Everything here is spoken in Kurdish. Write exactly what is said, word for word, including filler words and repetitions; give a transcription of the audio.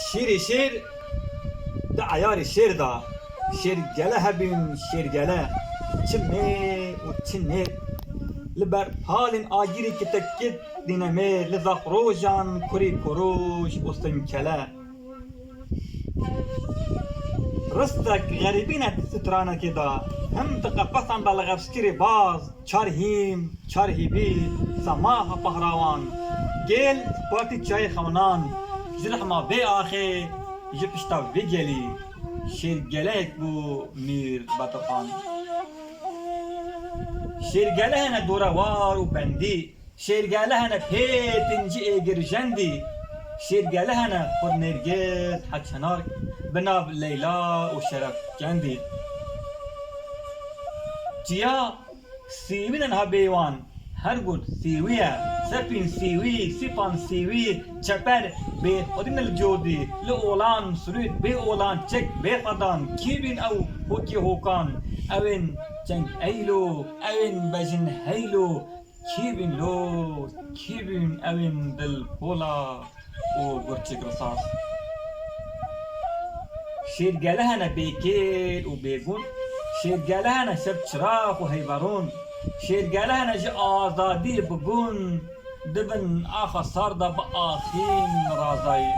Şîrê şêr di eyarê şêr de. Şêrgele hebîn şêrgele. Çi mê û çi nêr. Li ber palên agirê kitekit dînemê li zexrojan kurê kuroj û sinkele. Ristek xerîbîne di stranekê de, him di qefesan de li xefskirê baz, çar hîm, çar hîbî, semaha pehrawan, gêl partî çayê xewnan, ji rehma vê axê, ji pişta vê gelî, şêrgeleyek bû Mîr Bedirxan. Şêrgele hene dorewar û bendî, şêrgele hene pê pincî êgir jendî, şêrgele hene xur nêrgiz heçenar bi nav Leyla û Şeref kendî. Çiya sîwî ne niha bêwan, her got sîwî ye, sepîn sîwî, sîpan sîwî, çeper bê xwedî ne li cordî, li olan, sirût bê olan, çek bê xwedan, kî bîn ew hokê hokan, ewên çeng eylo, ewên bejin heylo, kî bîn lo, kî bîn ewên dil pola û gurçik risas. Şêrgele hene bêkêl û bêgûn, şêrgele hene şev çirax û heyverûn, şêrgele hene ji azadiyê bi gûn, di bin axa sar de bi axîn razayî.